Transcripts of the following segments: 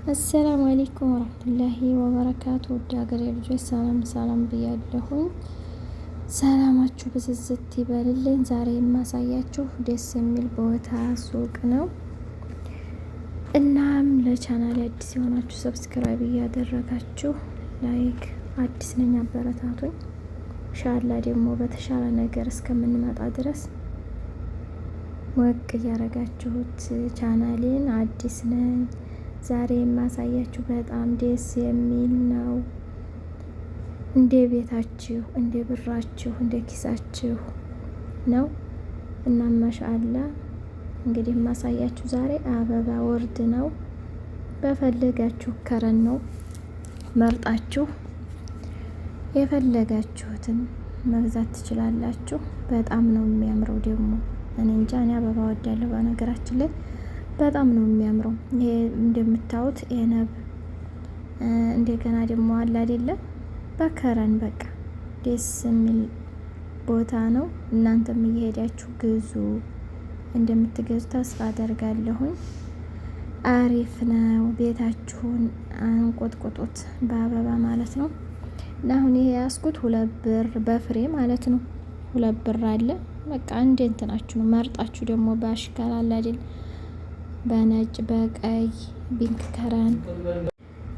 السلام عليكم ورحمة الله وبركاته። ውድ ሀገሬ ልጆች ሰላም ሰላም ብያለሁኝ። ሰላማችሁ ብዝዝት ይበልልኝ። ዛሬ የማሳያችሁ ደስ የሚል ቦታ ሱቅ ነው። እናም ለቻናል አዲስ የሆናችሁ subscribe እያደረጋችሁ like፣ አዲስ ነኝ አበረታቱኝ። ኢንሻአላህ ደግሞ በተሻለ ነገር እስከምንመጣ ድረስ ሞቅ እያደረጋችሁት ቻናሌን። አዲስ ነኝ። ዛሬ የማሳያችሁ በጣም ደስ የሚል ነው። እንደ ቤታችሁ፣ እንደ ብራችሁ፣ እንደ ኪሳችሁ ነው እና ማሻአላ እንግዲህ የማሳያችሁ ዛሬ አበባ ወርድ ነው። በፈለጋችሁ ከረን ነው መርጣችሁ የፈለጋችሁትን መግዛት ትችላላችሁ። በጣም ነው የሚያምረው ደግሞ እኔ እንጃ እኔ አበባ ወዳለሁ። በነገራችን ላይ በጣም ነው የሚያምረው። ይሄ እንደምታዩት የነብ እንደገና ደግሞ አለ አይደለ በከረን በቃ ደስ የሚል ቦታ ነው። እናንተም እየሄዳችሁ ግዙ። እንደምትገዙ ተስፋ አደርጋለሁኝ። አሪፍ ነው። ቤታችሁን አንቆጥቁጡት በአበባ ማለት ነው። እና አሁን ይሄ ያስኩት 2 ብር በፍሬ ማለት ነው። 2 ብር አለ በቃ እንደ እንትናችሁ ነው መርጣችሁ ደግሞ በአሽካል አለ አይደል በነጭ በቀይ pink ከረን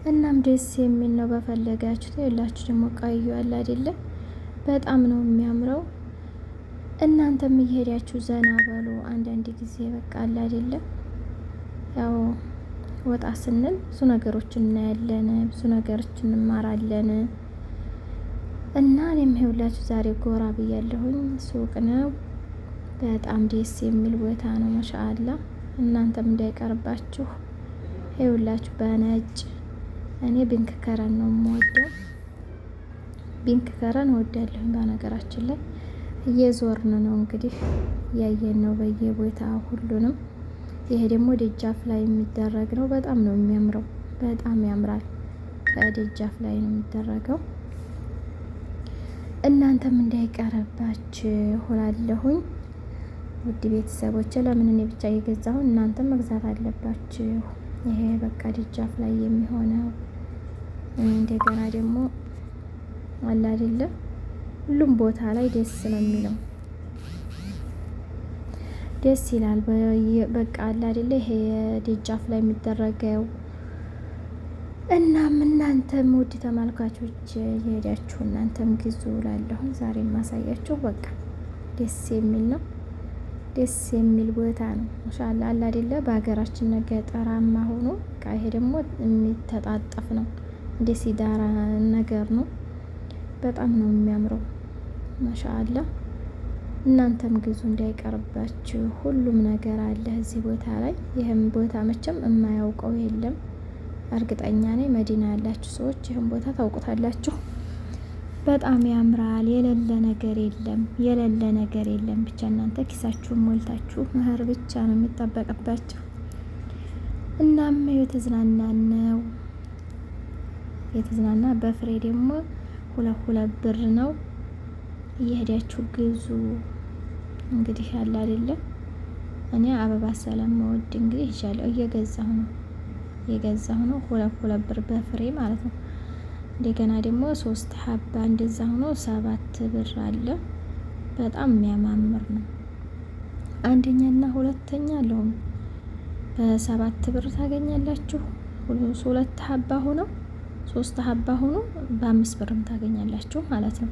እናም ደስ የሚል ነው። በፈለጋችሁት የላችሁ ደግሞ ቀዩ አለ አይደለ በጣም ነው የሚያምረው። እናንተም እየሄዳችሁ ዘና በሉ። አንዳንድ ጊዜ በቃ አለ አይደለ ያው ወጣ ስንል ብዙ ነገሮችን እናያለን፣ ብዙ ነገሮችን እንማራለን። እና እኔም ይኸውላችሁ ዛሬ ጎራ ብያለሁኝ። ሱቅ ነው፣ በጣም ደስ የሚል ቦታ ነው። ማሻአላ እናንተም እንዳይቀርባችሁ። ይኸውላችሁ በነጭ እኔ pink ከረን ነው የምወደው። pink ከረን እወዳለሁኝ። በነገራችን ላይ እየዞርን ነው እንግዲህ እያየን ነው በየቦታ ሁሉንም። ይሄ ደግሞ ደጃፍ ላይ የሚደረግ ነው። በጣም ነው የሚያምረው። በጣም ያምራል። ከደጃፍ ላይ ነው የሚደረገው። እናንተም እንዳይቀርባችሁ እላለሁኝ። ውድ ቤተሰቦች ለምን እኔ ብቻ እየገዛሁ እናንተም መግዛት አለባችሁ። ይሄ በቃ ደጃፍ ላይ የሚሆነው እንደገና ደግሞ አለ አይደለም ሁሉም ቦታ ላይ ደስ ነው የሚለው፣ ደስ ይላል። በቃ አለ አይደለ ይሄ ደጃፍ ላይ የሚደረገው። እናም እናንተም ውድ ተመልካቾች የሄዳችሁ እናንተም ግዙ እላለሁ። ዛሬ የማሳያችሁ በቃ ደስ የሚል ነው፣ ደስ የሚል ቦታ ነው። ማሻአላ አለ አይደለ በሀገራችን ገጠራማ ሆኖ በቃ ይሄ ደግሞ የሚተጣጠፍ ነው፣ እንደ ሲዳራ ነገር ነው። በጣም ነው የሚያምረው። ማሻአላ እናንተም ግዙ እንዳይቀርባችሁ። ሁሉም ነገር አለ እዚህ ቦታ ላይ። ይህም ቦታ መቼም የማያውቀው የለም። እርግጠኛ ነኝ መዲና ያላችሁ ሰዎች ይህን ቦታ ታውቁታላችሁ። በጣም ያምራል። የሌለ ነገር የለም፣ የሌለ ነገር የለም። ብቻ እናንተ ኪሳችሁን ሞልታችሁ መኸር ብቻ ነው የሚጠበቅባችሁ። እናም የተዝናና ነው የተዝናና በፍሬ ደግሞ 2 2 ብር ነው። እየሄዳችሁ ግዙ። እንግዲህ ያለ አይደለም እኔ አበባ ስለምወድ እንግዲህ ይዣለሁ፣ እየገዛሁ ነው እየገዛሁ ነው። 2 2 ብር በፍሬ ማለት ነው። እንደገና ደግሞ ሶስት ሀባ እንደዛ ሆኖ 7 ብር አለ። በጣም የሚያማምር ነው። አንደኛ እና ሁለተኛ ለውም በ7 ብር ታገኛላችሁ። ሁለት ሀባ ሆኖ ሶስት ሀባ ሆኖ በ5 ብርም ታገኛላችሁ ማለት ነው።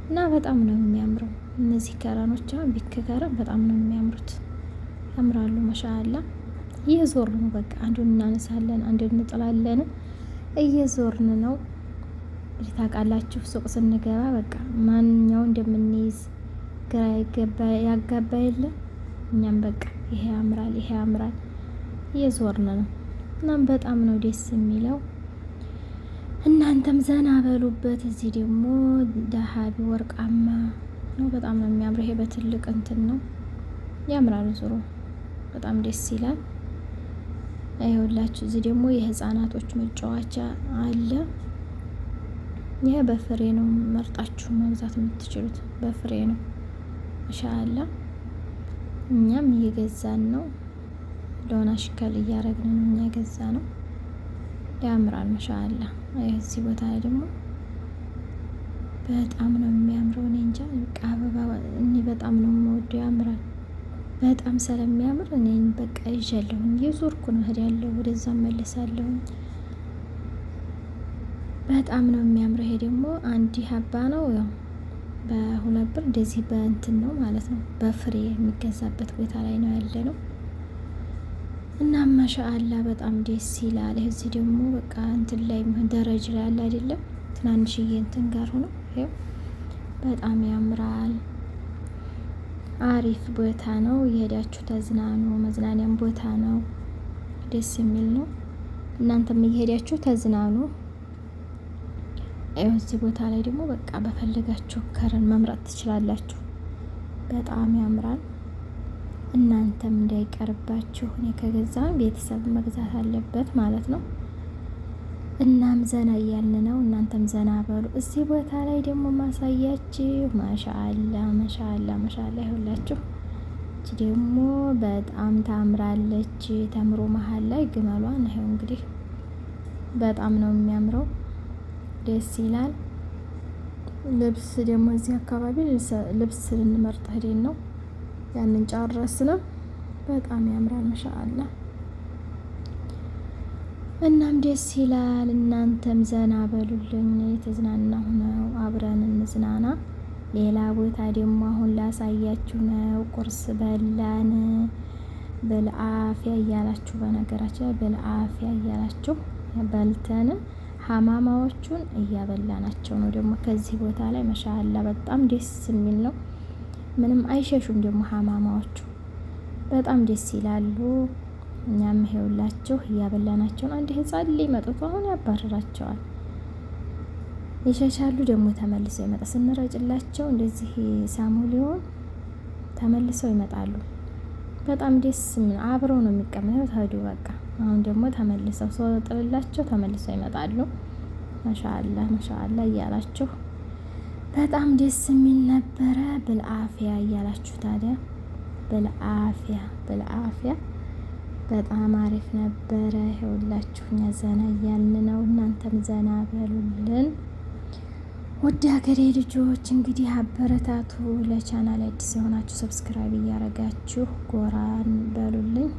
እና በጣም ነው የሚያምረው። እነዚህ ከረኖች አሁን ቢክ ከረን በጣም ነው የሚያምሩት፣ ያምራሉ። ማሻአላ እየዞርን ነው። በቃ አንዱን እናነሳለን፣ አንዱን እንጥላለን። እየዞርን ነው እንግዲህ ታውቃላችሁ። ሱቅ ስንገባ በቃ ማንኛው እንደምንይዝ ግራ ያጋባ የለ እኛም በቃ ይሄ ያምራል፣ ይሄ ያምራል እየዞርን ነው። እናም በጣም ነው ደስ የሚለው። እናንተም ዘና በሉበት። እዚህ ደግሞ ደሃቢ ወርቃማ ነው። በጣም ነው የሚያምረው። ይሄ በትልቅ እንትን ነው ያምራል። ዞሮ በጣም ደስ ይላል። ይኸውላችሁ እዚህ ደግሞ የህፃናቶች መጫወቻ አለ። ይሄ በፍሬ ነው፣ መርጣችሁ መግዛት የምትችሉት በፍሬ ነው። ማሻአላ እኛም እየገዛን ነው። ለሆነ አሽከል እያረግን ነው እኛ ገዛ ነው። ያምራል። ማሻአላ እዚህ ቦታ ላይ ደግሞ በጣም ነው የሚያምረው። እኔ እንጃ በቃ አበባ እኔ በጣም ነው የምወደው። ያምራል በጣም ስለሚያምር እኔ በቃ ይዣለሁኝ እየዞርኩ ነው እሄዳለሁ፣ ወደዛ መለሳለሁኝ። በጣም ነው የሚያምረው። ይሄ ደግሞ አንድ ሀባ ነው ያው በ2 ብር እንደዚህ በእንትን ነው ማለት ነው፣ በፍሬ የሚገዛበት ቦታ ላይ ነው ያለ ነው። እና ማሻአላ በጣም ደስ ይላል። እዚህ ደግሞ በቃ እንትን ላይ ደረጃ ላይ ያለ አይደለም ትናንሽዬ እንትን ጋር ሆኖ ይኸው በጣም ያምራል። አሪፍ ቦታ ነው። እየሄዳችሁ ተዝናኑ። መዝናኛም ቦታ ነው። ደስ የሚል ነው። እናንተም እየሄዳችሁ ተዝናኑ። ይኸው እዚህ ቦታ ላይ ደግሞ በቃ በፈለጋችሁ ከረን መምረጥ ትችላላችሁ። በጣም ያምራል። እናንተም እንዳይቀርባችሁ እኔ ከገዛ ቤተሰብ መግዛት አለበት ማለት ነው። እናም ዘና እያልን ነው። እናንተም ዘና በሉ። እዚህ ቦታ ላይ ደግሞ ማሳያችሁ ማሻአላ ማሻአላ ማሻአላ ይሁላችሁ። እቺ ደግሞ በጣም ታምራለች። ተምሮ መሀል ላይ ግመሏን ይኸው እንግዲህ በጣም ነው የሚያምረው። ደስ ይላል። ልብስ ደግሞ እዚህ አካባቢ ልብስ ልንመርጥ ሄደን ነው ያንን ጨረስን። በጣም ያምራል ማሻአላ። እናም ደስ ይላል። እናንተም ዘና በሉልኝ። የተዝናናሁ ነው፣ አብረን እንዝናና። ሌላ ቦታ ደግሞ አሁን ላሳያችሁ ነው። ቁርስ በላን በልአፊያ እያላችሁ በነገራችን ላይ በልአፊያ እያላችሁ በልተን ሀማማዎቹን እያበላናቸው ነው። ደግሞ ከዚህ ቦታ ላይ መሻአላ በጣም ደስ የሚል ነው። ምንም አይሸሹም። ደግሞ ሀማማዎቹ በጣም ደስ ይላሉ። እኛም ይሄውላችሁ እያበላናቸው ነው። አንድ ህፃን ሊመጡት አሁን ያባርራቸዋል። ይሸሻሉ። ደግሞ ተመልሰው ይመጣ ስንረጭላቸው እንደዚህ ሳሙሊዮን ተመልሰው ይመጣሉ። በጣም ደስ የሚል አብረው ነው የሚቀመጡት። ሄዱ በቃ አሁን ደግሞ ተመልሰው ሰው ጥልላቸው ተመልሰው ይመጣሉ። ማሻአላ ማሻአላ እያላችሁ በጣም ደስ የሚል ነበረ። ብልአፊያ እያላችሁ ታዲያ ብልአፊያ ብልአፊያ በጣም አሪፍ ነበረ። ይኸውላችሁ እኛ ዘና እያልን ነው፣ እናንተም ዘና በሉልን። ውድ ሀገሬ ልጆች እንግዲህ አበረታቱ። ለቻናል አዲስ የሆናችሁ subscribe እያረጋችሁ ጎራን በሉልኝ።